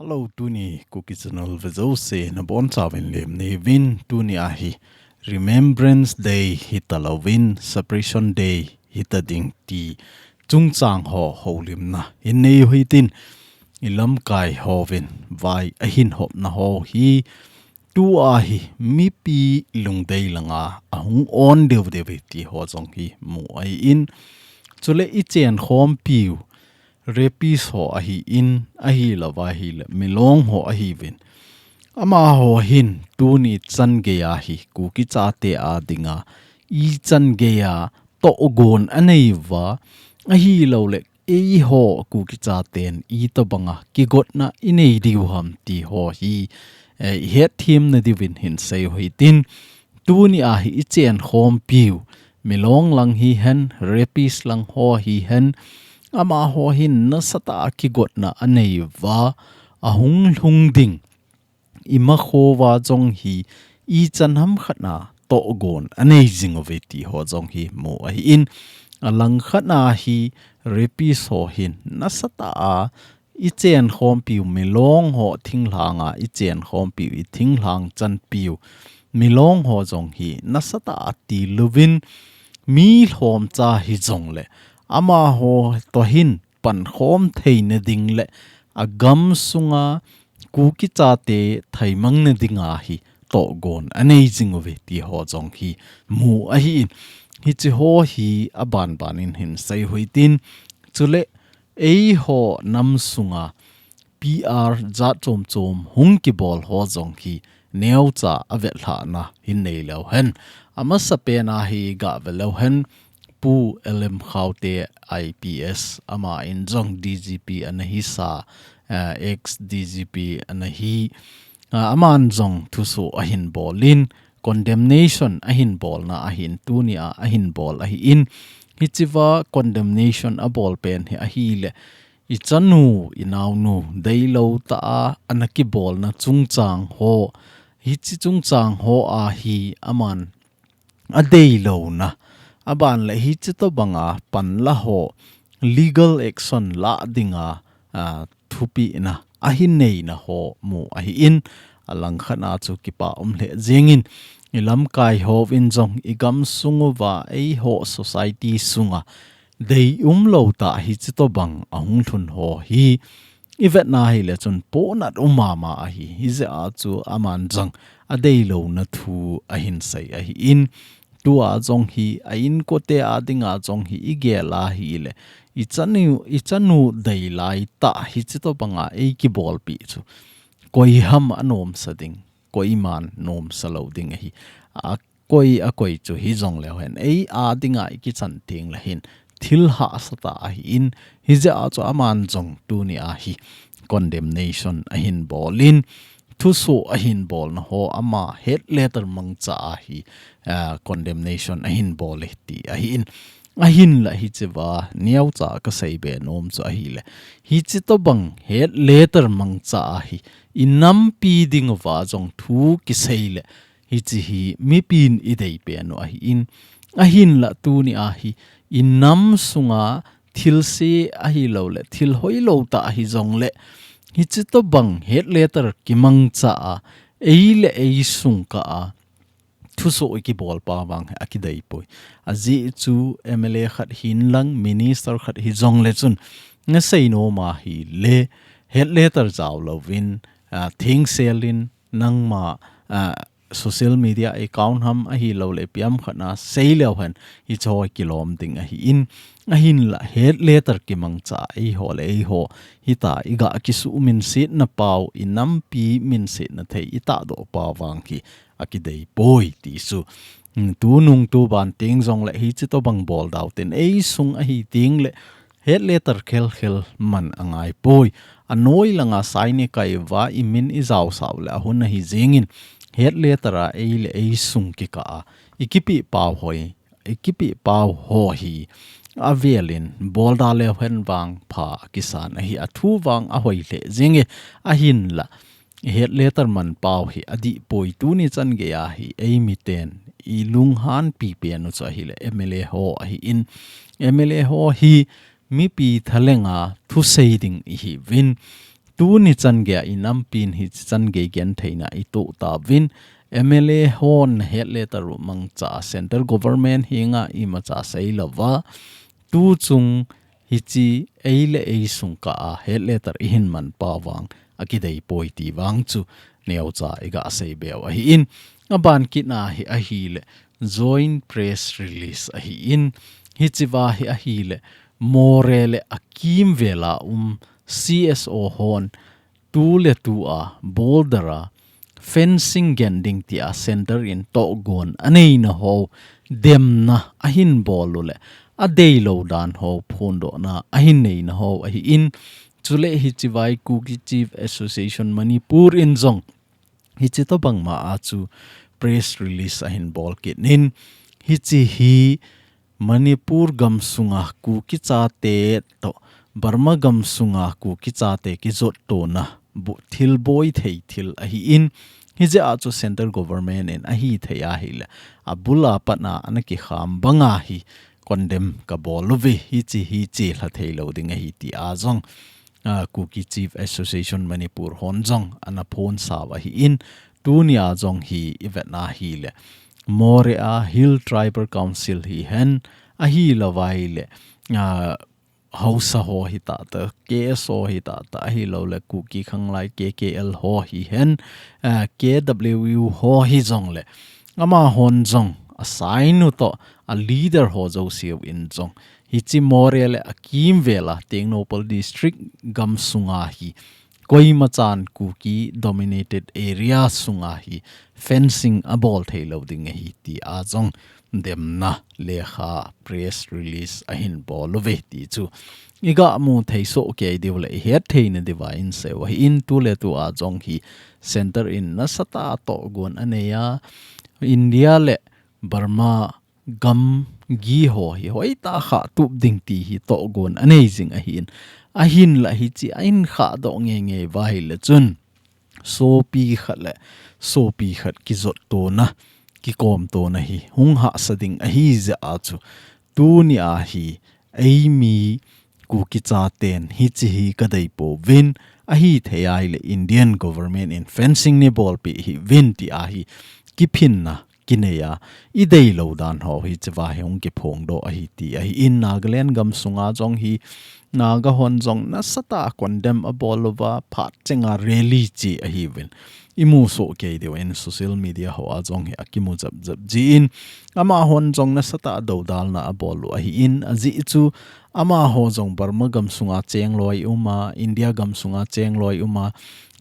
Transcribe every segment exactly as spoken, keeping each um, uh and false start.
Hello, tuni Kuki Channel vejouse nabonchauvin lemni uvin, tuni ahi Remembrance Day hitalouvin, Separation Day hita ding ti chungchang ho houlimna hin nei uhitin, ilamkai hovin vai ahin hopna ho hi, tua hi mipi lungdei langa ahung on deuh deuh e ti ho jong hi mu ahin, chule ichenkhompiu rapist ho ahin, ahilouva ahile milong ho ahiuvin. Amaho hin tuni chan geiya hi Kuki chate a dinga ichan geiya tohgon aneiuva, ahilouleh eiho Kuki chaten itobanga kigotna inei diu ham ti ho hi, eh, ihetthem nadiuvin hin sei uhitin, tuni ahi ichenkhompiu milong lang hihen, rapist lang ho hihen, amaho hin nasatah a kigotna aneiuva, ahung lhung ding imakhouva jong hi ichan hamkhat na tohgon anei jing uve ti ho jong hi mu ahin, alangkhat na hi rapist ho hin nasatah a ichenkhompiu milong ho thinglhanga ichenkhompiu ithinglhang chanpiu milong ho jong hi nasatah a tiluvin, mi lhomcha hijongle amaho toh hin pankhom theina ding le agamsunga Kuki chate thaimangna dinga hi tohgon anei jing uve ti ho jong hi mu ahin, hiche ho hi abanbanin hin sei uhitin, chule eiho namsunga PR jat chomchom hung kibol ho jong hi neocha avetlhahna hin neileu hen. Amasapen ahi gave leu hen, Pu L M Khaute IPS, aman jong DGP anahisa, eh, ex-DGP anahi, ah, aman jong thuso ahin bolin, condemnation ahin bolna ahin, tunia ahin bol ahin, hichea condemnation abolpen hi ahile, ichanu, inaonu, deilou tah a anakibolna chungchang ho, hiche chungchang hoa hi aman adeilouna, aban le hiche tobanga panla ho, legal action la dinga, ah, thupehna ahin neina ho mu ahin, alangkhat na chu kipa um lheh jengin, ilamkai hovin jong igamsung uva eiho society sunga deium lou tah hiche tobang ahung lhun ho hi ivetna hile chun pohnat um mama ahi, hijeh a chu aman jong adeilouna thu ahin sei ahin, tua jong hi a inkote a dinga jong hi igel ahile, ichanu, ichanu deilai tah hiche tobanga eikibolpi chu koiham anomsa ding, koiman nomsa lou ding ahi. Akoi, akoi chu hijongleu hen, ei a dinga ikichan tengle hin thil hahsa tah ahin, hijeh a chu aman jong tunia hi condemnation ahin bolin, thuso ahin bolna ho ama hate letter mangcha a hi, ah, condemnation ahin bol e ti ahin. Ahinla hichea neocha kaseibe nom chu ahile, hiche tobang hate letter mangcha a hi inampi dinguva jong thu kiseile, hiche hi mipin ideipen u ahin. Ahinla tunia hi inamsunga thilse ahiloule thil hoilou tah hijongle, hiche tobang hate letter kimangcha a, ei le ei sung kah a thuso ikibol pa vang hi akideipoi. Ajeh chu MLA khat hinlang, minister khat hijongle chun, nasei nom ahile, hate letter jaolouvin, ah, thengselin, nangma, ah, social media account ham ahiloule ipi ham khat na seileu hen, hicheho kilom ding ahin, ahinla hate letter kimangcha eiho le eiho hitia iga kisuhminsetna pau, inampi minsetna thei itahdoh pa vang hi akideipoi ti chu. Hmm, tunung tuban teng jongle hiche tobang boldau ten eisung ahi tengle hate letter khelkhel man angaipoi. Anoi langa sign ikaiuva imin ijaosau le ahun ahi jengin, hate letter a ei le ei sung kikah a ikipeh pau hoi, ikipeh pau ho hi avelin bolda leu hen vang pha akisan ahi, athu vang ahoi lheh jenge. Ahinla hate letter man pau hi adihpoi, tuni chan geiya hi eimiten ilunghanpi pen u chu ahile MLA ho ahin, MLA ho hi mipi thalenga thusei ding ihiuvin, tuni chan gei a i nampin hichi chan gei gentheina i toh tauvin, M L A hon na het le ta ru mangcha Central Government henga imacha sei louva, tu chung hichi ei le ei sung kah a het le ta i hin man pa vang a kidei poi ti vang chu neocha i ga sei beu ahi in, a ban kit na hi ahi le joint press release ahi in, hichi va hi ahi le Moreh le a kimvel a um C S O hon tu le tu a border a fencing gen ding ti a Centre in tohgon a neina ho demna a hin bol u le a deilou dan ho phondohna a hin neina ho ahi in, chule hichi vai Kuki Chief Association Manipur in jong hichi tobang ma a chu press release a hin bol kit in, hichi hi Manipur gam sunga Kuki chate toh Burma gam sunga Kuki chate kijot tona bu thil boi thei thil ahi in, hijeh a chu Central Government in ahi thei ahi le a bul a pat na ana kikham banga hi condemn ka bol uve, hichi hi chihla thei lou ding ahi ti a jong a, Kuki Chief Association Manipur hon jong ana phonsau ahi in, tuni a jong hi i vet na hi le Moreh a Hill Tribal Council hi hen ahi lou vai le, a, Hausa ho hi ta ta, K S O hi ta ta, ahi lou le Kuki Khanglai K K L ho hi hen, a, K W U ho hi jong le, ama hon jong a sign u toh a leader ho jouse u in jong hichi Moreh le a kimvel a Tengnoupal District gam sunga hi koima chan Kuki dominated area sunga hi fencing a bol thei lou ding ahi ti a jong demna lekha press release a hin bol uve ti chu i ga mu thei soh kei diu le i het theina diu a in sei u ahi in, tu le tu a jong hi Centre in nasatah a tohgon a nei a, India le Burma gam gi ho hi hoitah kha tup ding ti hi tohgon a nei jing ahi in, a hin la hichi a in kha doh ngei ngei va hi le chun sopi khat le sopi khat kijot tona kikom tona hi hung hahsa ding ahi jeh a chu tuni a hi ei mi Kuki chaten hichi hi ka dei pouvin, ahi thei ahi le Indian government in fencing nei bolpeh hih uvin ti a hi kiphinna kinei a, i deilou dan ho hichi va hi hung kiphongdoh ahi ti ahi in, Nagaland gam sunga jong hi Naga hon jong nasatah a condemn a bol uva phat chenga rally chi ahi uvin i mu soh kei diu in, social media ho a jong hi a kimu jap jap ji in, ama hon jong nasatah a dodalna a bol u ahi in, ajeh chu ama ho jong Burma gam sunga cheng lou a i um a, India gam sunga cheng lou a i um a,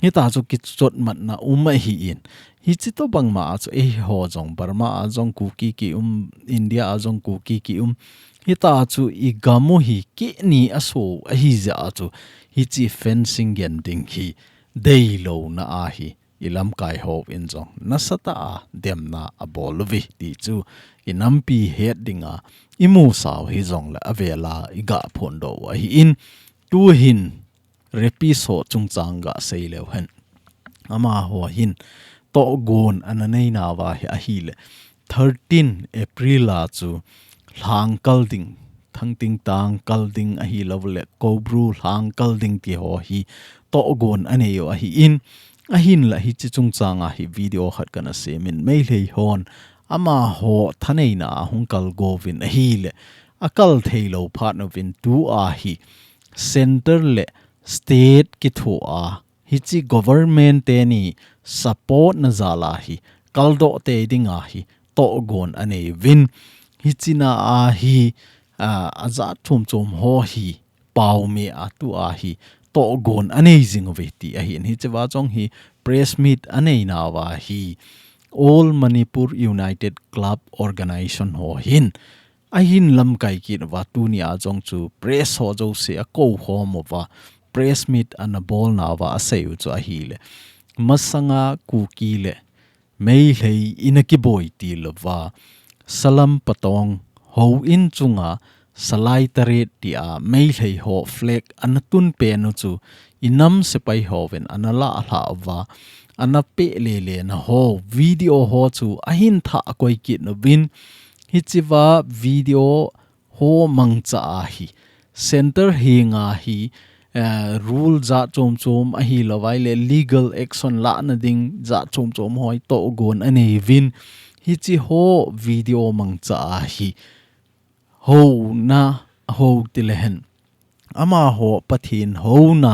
hita chu kichotmatna um ahi in, hichi tobang ma a chu ei ho jong Burma a jong Kuki ki um, India a jong Kuki ki um, hita chu i gam u hi kini a so ahi jeh a chu hichi fencing gen ding hi deilouna a hi i lamkai ho in jong nasatah a demna a bol uve ti chu i nampi het ding a i mu sau hi jong le a vel a i ga phondoh u ahi in, tu hin rapist ho chungchang ga sei leu hen. Ama ho hin tohgon ana nei nauva hi ahi le thirteen April a chu lhang kal ding, Thangting tang kal ding ahi lou le Koubru lhang kal ding ti ho hi tohgon a nei u ahi in, a hin la hichi chungchang a hi video khat kana sem in, Meitei hon ama ho thaneina a hung kal go uvin ahi le a kal thei lou phat uvin tu a hi Centre le State kitho a hichi government teni support na jal a hi kaldoh tei ding a hi tohgon a nei uvin, hichi na a hi, a, a jat chom chom ho hi pau me a tu a hi tohgon a nei jing uve ti ahi in, hichi va jong hi press meet a nei nauva hi All Manipur United Club Organization ho hin a hin lamkai kit uva tuni a jong chu press ho jouse a kou khom uva press meet ana bol nauva a sei u chu ahi le, masanga Kuki le Meitei in a kiboi til uva Salam Patong houin chunga Salai Taret ti a Meitei ho flag ana tun pen u chu i nam sepai hovin ana lah lha uva, ana peh lele na ho video ho chu a hin thah koi kit uvin, hichi va video ho mangcha a hi Centre henga hi, eh, rule jat chom chom ahilouleh legal action lahna ding jat chom chom ho hi tohgon anei uvin. Hichi ho video mangcha ahi. Houna, hou tilehen. Amaho Pathen houna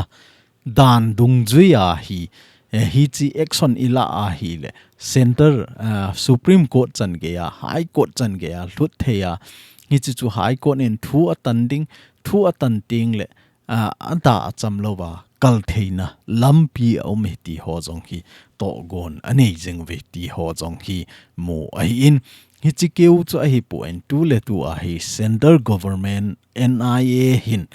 dan dungjui ahi. Eh, hichi action ilah ahileh. Center, eh, Supreme Court chan geiya, High Court chan geiya, lhut theiya. Hichi chu High Court in thu atan ding, thu atan tengleh, ah, ada acham louva, kal theina, lampi aum e ti ho jong hi, tohgon anei jing uve ti ho jong hi, mu ahin. Hichi keu chu ahipon tuletu ahi, Center Government, N I A hin,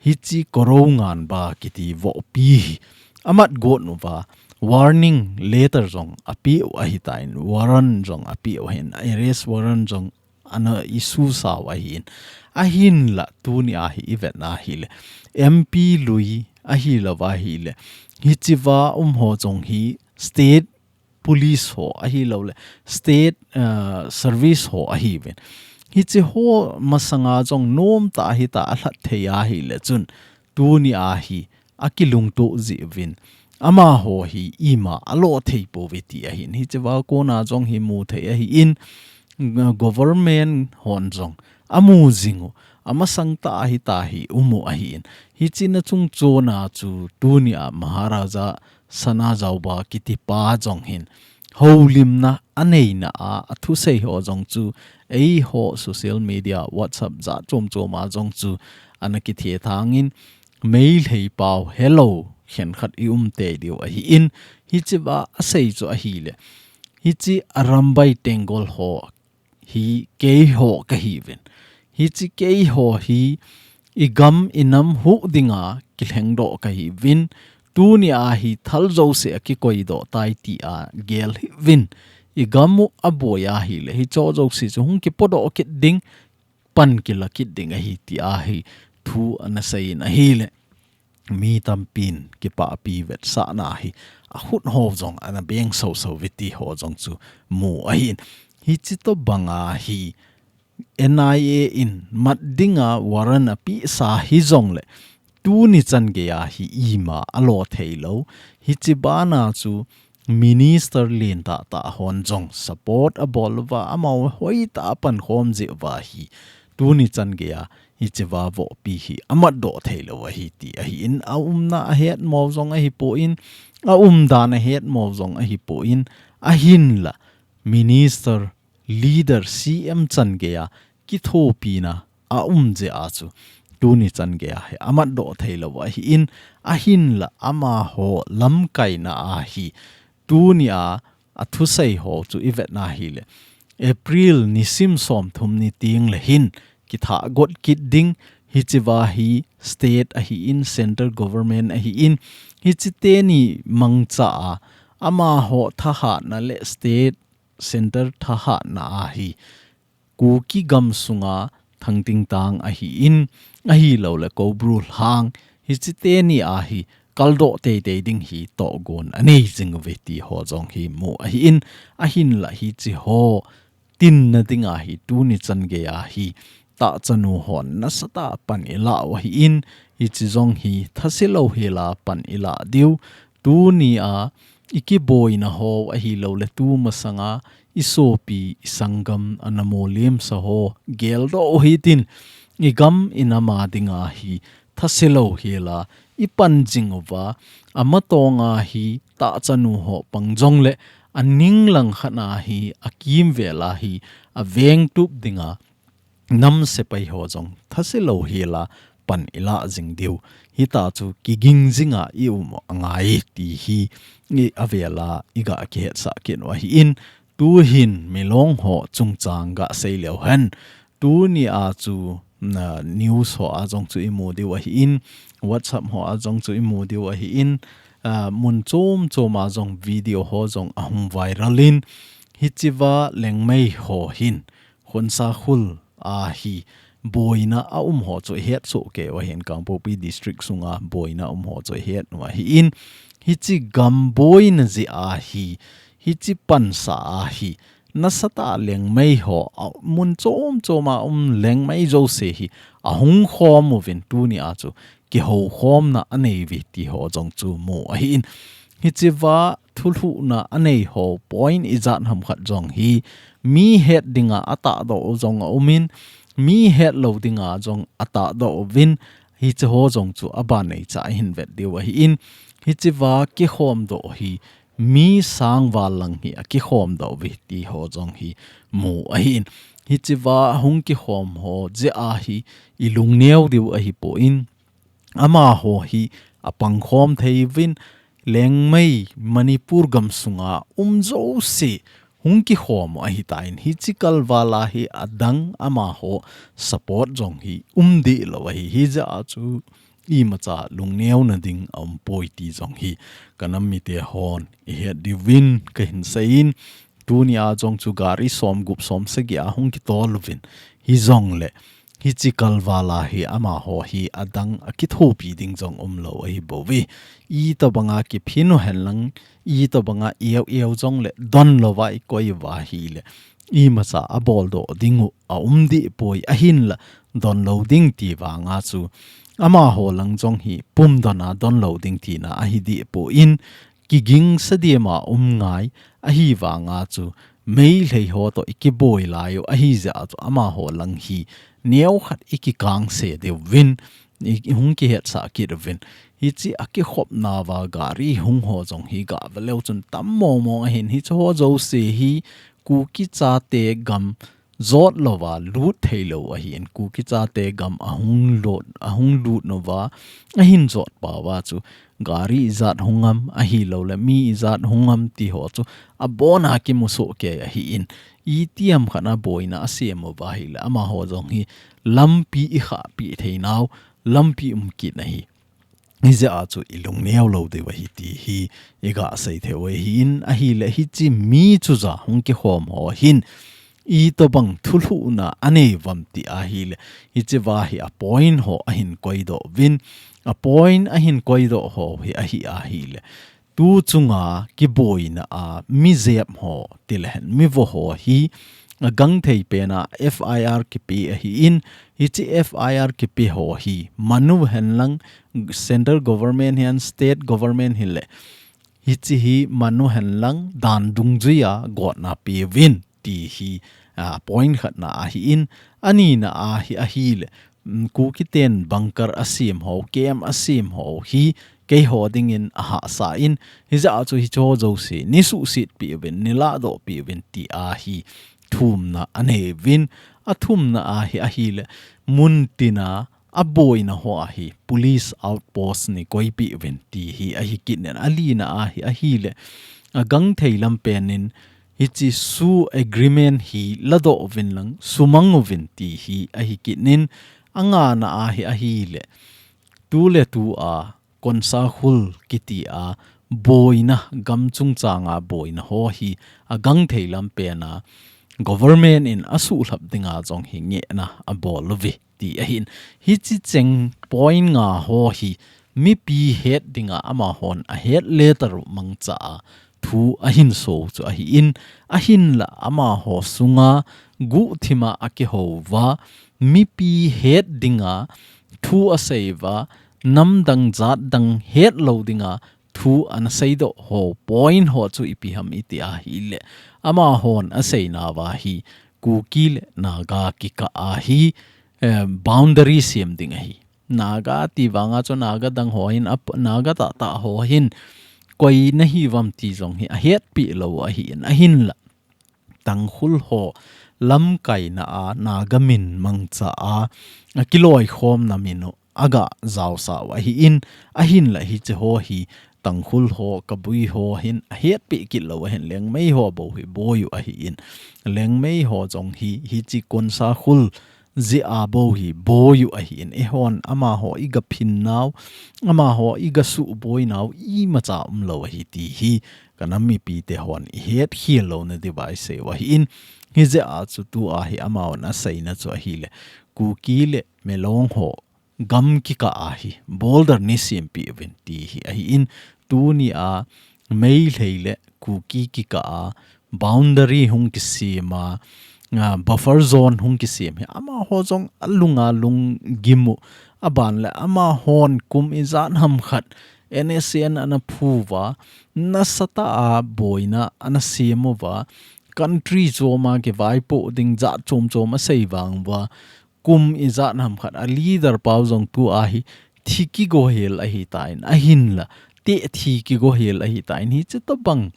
hichi Koronganba kiti vohpi hi, amat got uva, warning letter jong apeh u ahitan, warrant jong apeh u ahin, arrest warrant jong ana issue sau ahin. Ahinla tuni ahi ivet na hileh. M P lui ahilouva hileh. Hichiva um ho jong hi state police ho ahilouleh. State, uh, service ho ahiuvin. Hichi ho masanga jong nomtah hita alhat thei ahileh chun. Tuni ahi akilungto jeh uvin. Amaho hi ima alo thei pouve ti ahin. Hichiva kona jong hi mu thei ahin, government hon jong amu jing u. Amasang tah ahita hi um u ahin. Hichi na chung chona chu tuni a Maharaja Sanajaoba kitipa jong hin. Houlimna aneina a, athusei ho jong chu. Eiho social media, WhatsApp jat chom chom a jong chu. Ana kithethangin Meitei pau helou, khenkhat i um tei diu ahin, hichiva asei chu ahileh. Hichi Arambai Tenggol ho, hi keiho kahiuvin. Hichi keiho hi, i gam i nam huh dinga kilhengdoh kahiuvin. Tuni ahi thal jouse akikoidoh tai tia gel hiuvin. I gam u aboi ahileh, hicho jouse chu hung kipodoh kit ding, pan kila kit ding ahi ti ahi thu ana seiyin ahileh. Mi tampin kipahpi vetsahna hi akhut ho jong ana beng soso uve ti ho jong chu mu ahin. Hichi tobanga hi N I A in mat dinga warrant apehsa hijongleh tuni chan geiya hi ima alo thei lou. Hichi bana chu Minister lentah tah hon jong support abol uva, amaho hoitah a pankhom jeh uva hi. Tuni chan geiya hichiva vohpi hi amatdoh thei lou ahi ti ahin, aumna ahetmo jong ahipon, aumdan ahetmo jong ahipon, ahinla Minister, leader, C M chan geiya kithopina aum jeh a chu tuni chan geiya hi amatdoh thei lou ahin, ahinla amaho lamkaina ahi. Tuni a athusei ho chu ivet na hileh. April nisim somthum ni tengleh hin kithah got kit ding, hichiva hi state ahin, center government ahin, hichi teni mangcha a, amaho thahatna le state center thahatna ahi. Kuki gam sunga Thangtingtang ahin, ahilouleh Koubru Lhang, hichi teni ahi, kaldoh teitei ding hi tohgon anei jing uve ti ho jong hi mu ahin, ahinla hichi ho, tinna dinga hi tuni chan geiya hi, tahchanu hon nasatah a pan ilah u ahin, hichi jong hi thase louhela pan ilah diu, tuni a, i kiboina ho ahilouleh tu masanga, i sopi, i sanggam, ana molemsa ho, geldoh u hitin, i gam i nam a dinga hi, thase louhela, i pan jing uva, amatonga hi, tahchanu ho pang jongleh, aning langkhat a hi, akimvel a hi, avengtup dinga, nam sepai ho jong thase louhela pan ilah jing diu. Hita chu kiging jinga i um angai ti hi i avela i ga kihetsah kit u ahin, tuhin milong ho chungchang ga sei leu hen. Tuni a chu, na, news ho a jong chu i mu diu ahin, WhatsApp ho a jong chu i mu diu ahin, ah, mun chom chom a jong video ho jong ahung viral in, hichiva Liangmai ho hin, Khonsa Khul ahi, boina aum ho chu i het soh kei u ahin, Kangpokpi District sunga boina um ho chu i het u ahin, hichi gam boina jeh ahi, hichi pansa ahi, nasatah Liangmai ho, a, mun chom chom a um Liangmai jouse hi, ahung khom uvin tuni a chu, kihoukhomna anei uve ti ho jong chu mu ahin. Hichea thulhuhna anei ho point ijat ham khat jong hi mi het dinga atahdoh u jong aumin, mi het lou dinga jong atahdoh uvin, hiche ho jong chu aban neicha ahin vet diu ahin. Hichea kikhomdoh hi mi sang val lang hi akikhomdoh uve ti ho jong hi mu ahin. Hichea hung kikhom ho jeh a hi ilungneo diu ahipon, amaho hi apangkhom thei uvin, Liangmai Manipur gamsunga um jouse hung kikhom u ahitan, hiche kalvala hi adang amaho support jong hi um deh lou ahi. Hijeh a chu imacha lungneona ding aumpoi ti jong hi kanam mite hon ihet diuvin kahin seiyin, tunia jong chu gari somgup somsagi a hung kitol uvin, hijongle hiche kalvala hi amaho hi adang akithopi ding jong umlou ahibouve. Itobanga kiphin u henlang, itobanga ieu ieu jongle donlouva ikoi uva ahile, imacha aboldoh ding u aum dehpoi, ahinla donlou ding ti vanga chu amaho lang jong hi pumdona donlou ding tina ahi dehpon, kigingsa dema um ngai, ahivanga chu Meitei ho toh ikiboi lai u ahijeh a chu amaho lang hi neokhat ikikangse diuvin, i, hung kihetsah kit uvin. Hiche akikhopnauva gari hung ho jong hi gaveleu chun tam mongmong ahin, hiche ho jouse hi Kuki chate gam jotlouva lut theilou ahin, Kuki chate gam ahung lut, ahung lut uva ahin jotpauva chu gari ijat hung am ahiloule mi ijat hung am ti ho chu abona kimusoh kei ahin, itiham khat a boina asem uva ahile amaho jong hi lampi ikhahpeh theinau lampi um kit ahi. Hijeh a chu ilungneo lou diu ahi ti hi igasei theiu ahin, ahile hiche mi chuja hung kikhom ho hin itobang thulhuhna anei uvam ti ahile, hichea hi apoint ho ahin koidoh uvin, apoint ahin koidoh ho hi ahi ahile, tu chunga kiboina a mi jep ho tilehen mi vo ho hi agangthei pena F I R kipe ahin, hiche F I R kipe ho hi manu henlang, central government hihen state government hile, hiche hi manu henlang dan dungjuia gotna peuvin ti hi, a, point khatna ahin, anina a hi ahile, mm, Kukiten bunker asem ho, camp asem ho hi keiho dingin ahahsa in, hijeh a chu hiche ho jouse neisuhsetpeh uvin, nelahdohpeh uvin ti a hi thumna anei uvin, athumna a hi ahile, muntina aboina ho a hi police outpost neikoipeh uvin ti hi ahi kit in, alina a hi ahile, agangthei lampen in hiche SoO agreement hi ladoh uvin lang sumang uvin ti hi ahi kit in, angana a hi ahile, tuletu a Konsakhul kiti a boina, gam chungchanga boina ho hi agangthei lampen a government in asuhlhap dinga jong hi ngehna abol uve ti ahin. Hiche cheng point nga ho hi mipi het dinga amahon ahet le taru mangcha a thu ahin so chu ahin, ahinla amaho sunga guhthima akihouva, mipi het dinga thu aseiuva, namdang jatdang hetlou dinga thu ana seidoh ho point ho chu ipi ham iti ahile, amahon aseinauva hi Kuki le Naga kikah a hi, eh, boundary sem ding ahi. Naga ti vanga chu Naga dang ho hin, ap-, Naga tahtah ho hin koi nahiuvam ti jong hi ahetpeh lou ahin, ahinla Tangkhul ho lamkaina a Naga min mangcha a, akiloikhomna min u agajaosau ahin, ahinla hiche ho hi Tangkhul ho, Kabui ho hin ahetpeh kit lou ahin, Liangmai ho bou hi boi u ahin, Liangmai ho jong hi hiche Konsakhul jeh a bou hi boi u ahin, eihon amaho igaphinnau, amaho igasuhboinau imacha umlou ahi ti hi kanam mipite hon ihetkhel louna diuva iseiu ahin, hijeh a chu tua hi amahon aseina chu ahile, Kuki le Milong ho gam kikah a hi border neisempeh uvin ti hi ahin, tunia Meitei le Kuki kikah a boundary hung kisem a, a, buffer zone hung kisem hi amaho jong alunga lunggim u, Aban le amahon kum ijat ham khat N S C N ana phu uva, nasatah a boina ana sem uva, country choma kivaipoh ding jat chom chom asei vang uva, kum ijat ham khat a leader pau jong tua hi thi kigo hel ahitan, ahinla te thi kigo hel ahitan, hiche tobang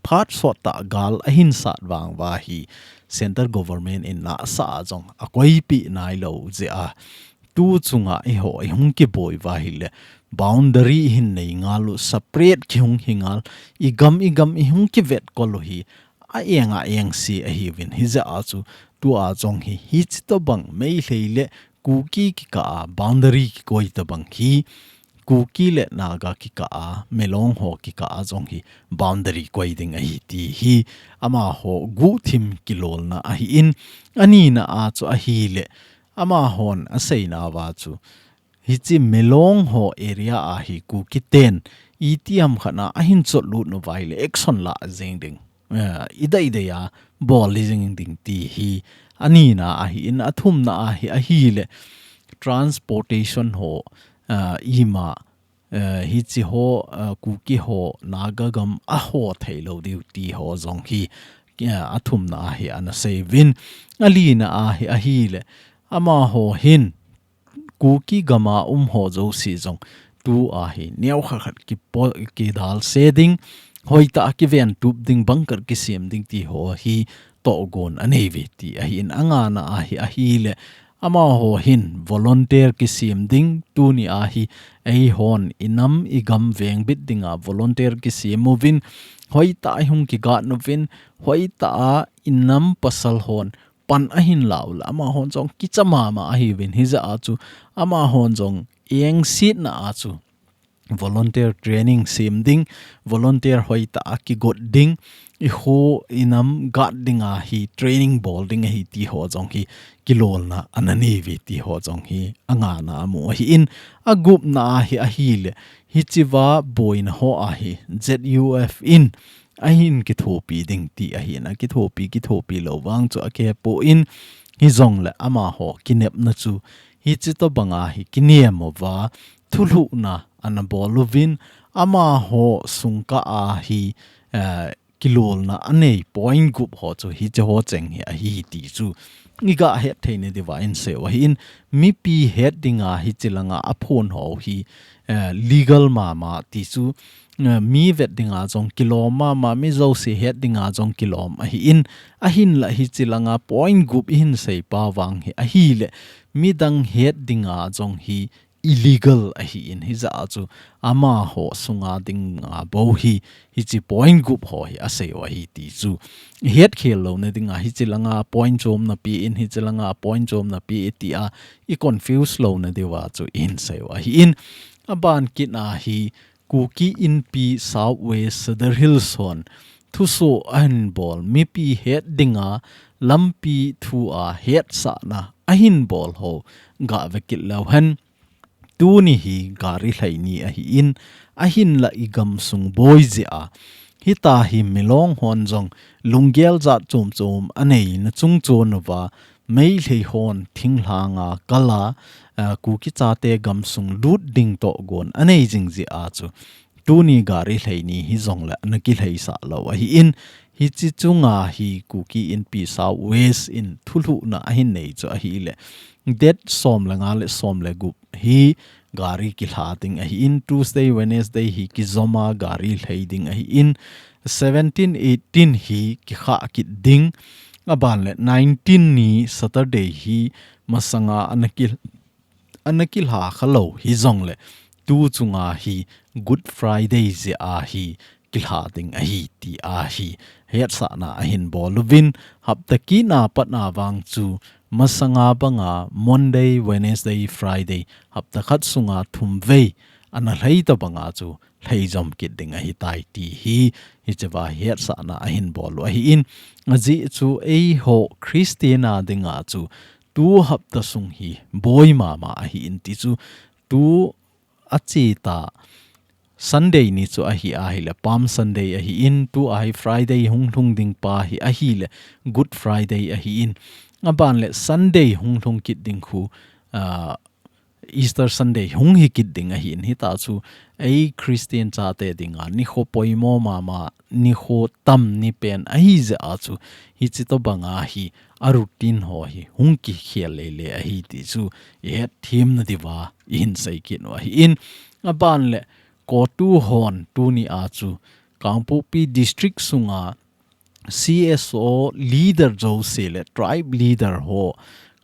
phat sottah gal ahin sat vang uva hi central government in nasa a jong akoipeh nailou jeh a, tu chunga eiho ihung kiboi uva ahile boundary ihin nei ngal u, separate kihung hi ngal, igam igam ihung kivetkol u hi a eng a eng se ahiuvin, hijeh a chu tua jong hi hiche tobang Meitei le Kuki kikah a boundary kikoi tobang hi Kuki le Naga kikah a, Milong ho kikah a jong hi boundary koi ding ahi ti hi amaho guhthim kilolna ahin, anina a chu ahile amahon aseina uva chu hiche Milong ho area a hi Kuki ten itiham khat a ahin chotlut uva ahile action la jeng ding, eh, idei dei a bol jeng ding ti hi anina ahin, athumna a hi ahile transportation ho, eh, ima, eh, hiche ho, eh, Kuki ho Naga gam a ho theilou diu ti ho jong hi, eh, athumna a hi ana seiyuvin, alina a hi ahile amaho hin Kuki gam a um ho jouse jong tua hi neokhat khat kipo-, kidalse ding, hoitah a kiventup ding, bunker kisem ding ti ho hi tohgon aneiuve ti ahin, angana a hi ahile amaho hin volunteer kisem ding, tuni a hi eihon inam igam vengbit dinga volunteer kisem uvin, hoitah a ihung kigatna uvin, hoitah a inam pasal hon pan ahin la u le amahon jong kicha mama ahiuvin, hijeh a chu amahon jong engsetna a chu volunteer training sem ding, volunteer hoitah a kigot ding, ikho inam gat dinga hi training bol ding ahi ti ho jong hi kilolna ana neiuve ti ho jong hi angana a mu ahin, agupna a hi ahile hichea boina ho a hi Z U F in ahin kithopi ding ti ahin, akithopi, kithopi lou vang chu akipon, hijongle amaho kinepna chu hiche tobanga hi kinem uva thulhuhna ana bol uvin, amaho sungkah a hi, eh, kilolna anei point gup ho chu hiche ho cheng hi ahi ti chu iga het theina diuva inseiu ahin, mipi het dinga hiche langa aphon ho hi, eh, legal mama ti chu, eh, mi vet dinga jong kilom mama, mi jouse het dinga jong kilom ahin, ahinla hiche langa point gup ihin seipau vang hi ahile midang het dinga jong hi illegal ahin, hijeh a chu amaho sunga dinga bou hi hiche point gup ho hi aseiu ahi ti chu ihet khel louna dinga, hiche langa point chomna pen, hiche langa point chomna pen tia iconfuse louna diuva chu ihin seiu ahin, aban kit a hi Kuki Inpi South West Sadar Hills hon thusoh ahin bol, mipi het dinga lampi thua hetsahna ahin bol ho gave kit leu hen, tuni hi gari lhai ni ahin, ahinla igamsung boi jeh a hitia hi Milong hon jong lunggel jat chom chom aneina chungchon uva Meitei hon thinglhanga kala, eh, Kuki chate gamsung lut ding tohgon anei jing jeh a chu tuni gari lhai ni hijongle ana kilhaisah lou ahin, hiche chunga hi Kuki Inpi South West in thulhuhna ahin nei chu ahile date som le nga le som le gup hi gari kilha ding ahin, Tuesday, Wednesday hi kijoma gari lhai ding ahin, seventeen, eighteen hi kikhah kit ding, aban le nineteen ni Saturday hi masanga ana ki, ana kilha khalou hijongle tu chunga hi Good Friday jeh a hi kilha ding ahi tia hi hetsahna ahin bol uvin, hapta kit na pat na vang chu masanga banga Monday, Wednesday, Friday, hapta khat sunga thum vei ana lhai tobanga chu lhai jom kit ding ahitai ti hi hichea hetsahna ahin bol u ahin, ajeh chu eiho Christian a dinga chu tu hapta sung hi boi mama ahin ti chu tu acheta Sunday ni chu ahi ahile Palm Sunday ahin, tua hi Friday hung lhung ding pa hi ahile Good Friday ahin, aban le Sunday hung lhung kit ding khu, ah, Easter Sunday hung hi kit ding ahin, hita chu ei Christian chate dinga nikho poimo mama, nikho tam ni pen ahi jeh a chu, hichi tobanga hi a routine ho hi hung kikhel lele ahi ti chu i het themna diuva i hin sei kit u ahin, aban le COTU hon tuni a chu Kangpokpi District sunga C S O leader jouse le tribe leader ho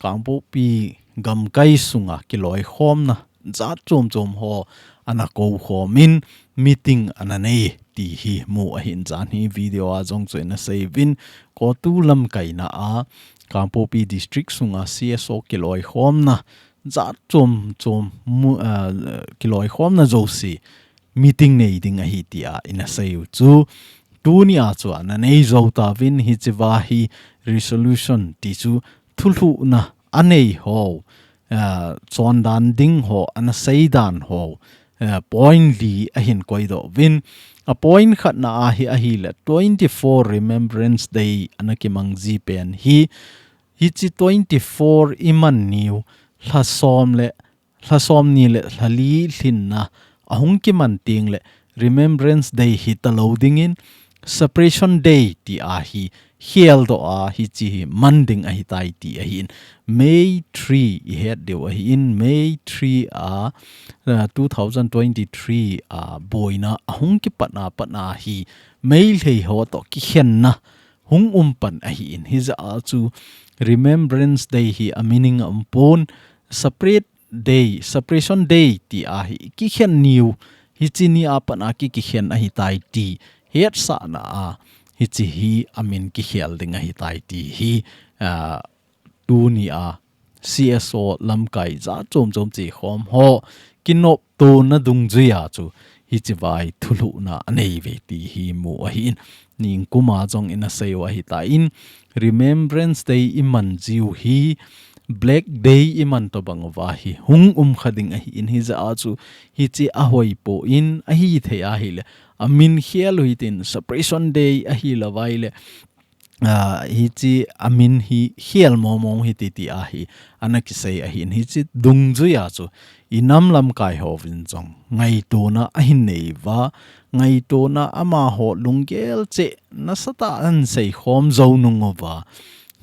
Kangpokpi gamkai sunga kiloikhomna jat chom chom ho ana kou khomin meeting ana nei ti hi mu ahin, jan hi video a jong chu ina sei uvin, COTU lamkaina a Kangpokpi District sunga C S O kiloikhomna jat chom chom mu, ah, kiloikhomna jouse meeting nei ding ahi tia ina sei u chu, tuni a chu ana nei jou tauvin, hichiva hi resolution ti chu thulhuhna a nei ho, ah, chondan ding ho, ana seidan ho, ah, point li ahin koidoh uvin. A point khatna a hi ahile twenty-four Remembrance Day ana kimang ji pen hi, hichi twenty-four i man niu lha som le lha som ni le lha li lhinna ahung kiman teng le Remembrance Day hita lou dingin Separation Day ti a hi kheldoh a hichi hi man ding ahitai ti ahin, May three i het diu ahin, May three a, uh, two thousand twenty-three a boina ahung kipat a pat a hi Meitei ho toh kikhenna hung um pan ahin, hijeh a chu Remembrance Day hi a meaning a um pon, separate day, Separation Day ti a hi kikhen niu, hichi ni a pat a ki, kikhen ahitai ti hetsahna a hichi hi a min kikhel ding ahitai ti hi, ah, tuni a C S O lamkai jat chom chom chi khom ho kinoptona dungjui a chu hichiva hi thulhuhna a nei uve ti hi mu ahin, ningkum a jong ina sei u ahitan, Remembrance Day i man jiu hi Black Day i man tobang uva hi hung um kha ding ahin, hijeh a chu hichi a hoi pon, ahithei ahile a min khel u hitin Separation Day ahilou vaile, ah, hichi a min hi khel momo hite ti a hi ana kisei ahin, hichi dungjui a chu i nam lamkai hovin jong ngaitona ahin nei uva, ngaitona amaho lunggel cheh nasatah a ana sei khom jou nung uva,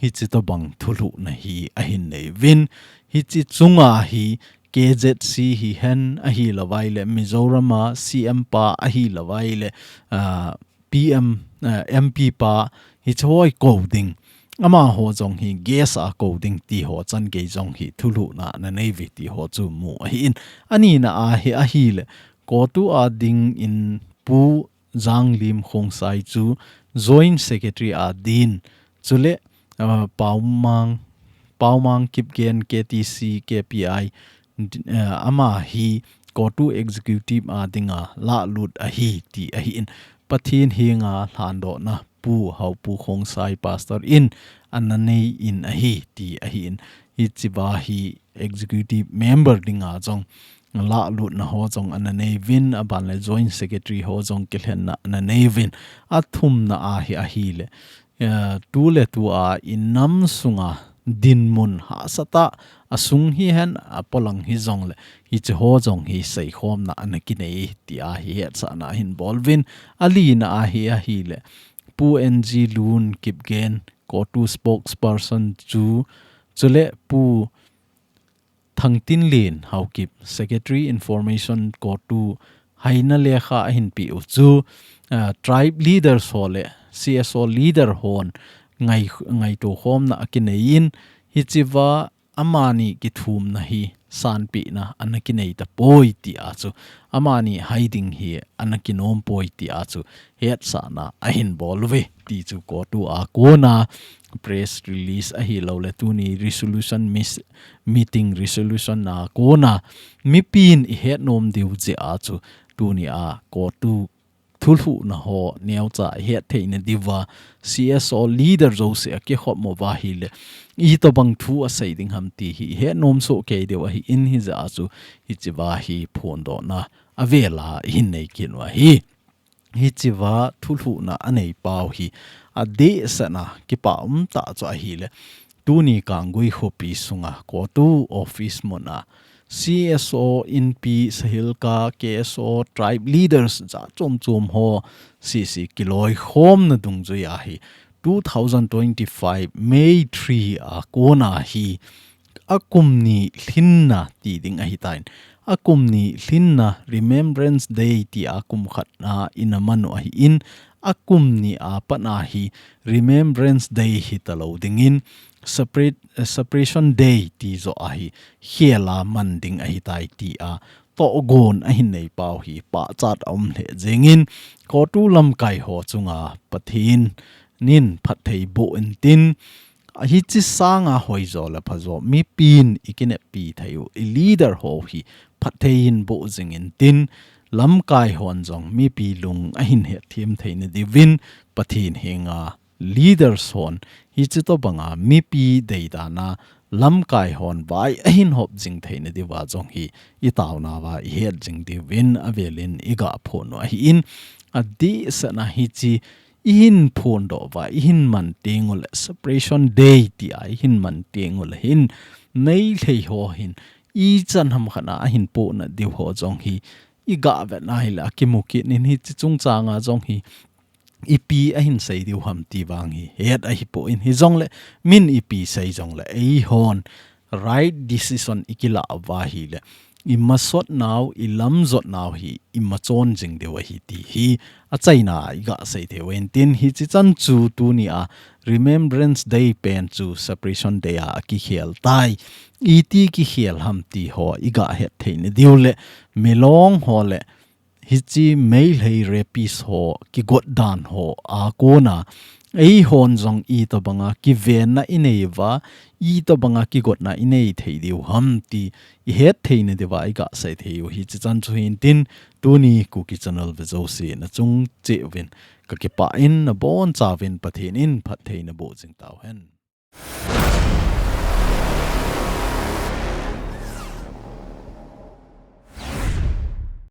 hichi tobang thulhuhna hi ahin nei uvin, hichi chunga hi K Z C hihen ahilou vaile, Mizoram a C M pa ahilou vaile, ah, P M, eh, M P pa hichi ho i kou ding, amaho jong hi guest a kou ding ti ho chan gei jong hi thulhuhna ana nei uve ti ho chu mu ahin, anina a hi ahile COTU a dingin Pu Janglim Khongsai chu Joint Secretary a din, chule, ah, Paomang, Paomang Kipgen K T C K P I, eh, ama hi COTU Executive a dinga lahlut ahi ti ahin, Pathen henga lhandohna Pu Haopu Khongsai Pastor in ana nei in ahi ti ahin, hichiva hi Executive Member dinga jong lahlutna ho jong ana nei uvin, aban le Joint Secretary ho jong kilhenna ana nei uvin, athumna a hi ahile, eh, tu le tu a i nam sunga dinmun hahsatah a sung hihen a polang hijongle, hichi ho jong hi seikhomna ana kinei ti a hi hetsahna ahin bol uvin, alina a hi ahile, Pu N G Lun Kipgen, COTU spokesperson chu, chule Pu Thangtinlen Haokip, Secretary Information COTU, haina lekha ahin pe u chu, ah, tribe leaders ho le C S O leader hon ngai, ngaito khomna akinei in, hichiva amani kithumna hi sanpehna ana kinei tapoi ti a chu, amani hai ding hi ana kinom poi ti a chu, hetsahna ahin bol uve ti chu COTU a kona press release ahilou le tuni resolution mis-, meeting resolution a kona mipin i hetnom diu jeh a chu tuni a COTU thulhuhna ho neocha i hettheina diuva C S O leader jouse a kikhop mo uva ahile itobang thu asei ding ham ti hi i hetnom soh kei diu ahin, hijeh a chu hichiva hi phondohna avela i hin nei kit u ahi. Hichiva thulhuhna anei pau hi adehsetna kipa umtah chu ahile, tuni Kanggui khopi sunga COTU office muna C S O, Inpi, Sahilka, K S O, tribe leaders jat chom chom ho C C kiloikhomna dungjui ahi two thousand twenty-five May three a kona hi akum ni lhinna ti ding ahitan, akum ni lhinna Remembrance Day ti a kum khatna ina manu ahin, akum ni a patna hi Remembrance Day hitalo dingin Separate, eh, Separation Day ti jo ahi khela man ding ahitai ti a togon ahin nei pau hi pachat a um lheh jengin, kotu lamkai ho chunga Pathen nin phatthei boh intin, ahi chi sanga hoijo le phajo mipin ikineppi thei u, i leader ho hi phatthei in boh jing intin, lamkai hon jong mipi lung ahin hetthem theina diuvin Pathen henga leaders hon hichi tobanga mipi deidana lamkai hon vai ahin hop jing theina diuva jong hi i taonauva i het jing diuvin avelin i gah phon u ahin, adehsetna hichi i hin phondoh uva, i hin man teng ule, Separation Day tia i hin man teng ule hin, Meitei ho hin, i chan ham khatna ahin pohna diu ho jong hi, i gah vetna hile, akimu kit in hichi chungchanga jong hi, ipi ahin sei diu ham ti vang hi, het ahipon hijongle, min ipi sei jongle, eihon, right decision i kilah uva hile, i masot nau, i lamjot nau hi, i machon jing diu ahi ti hi, achaina i gah sei thei u ahin tin hichi chan chu tuni a Remembrance Day pen chu Separation Day a kikhel tai. Iti kikhel ham ti ho i gah het theina diu le, milong ho le, hichi Meitei rapist ho kigot dan ho a kona, eihon jong i tobanga kivenna i nei uva, i tobanga kigotna i nei thei diu ham ti i het theina diuva i gah sei thei u hichi chan chu hin tin, tuni Kuki Channel ve jouse na chung cheh uvin ka kipah in, na bonchauvin Pathen in phatthei na boh jing tauhen.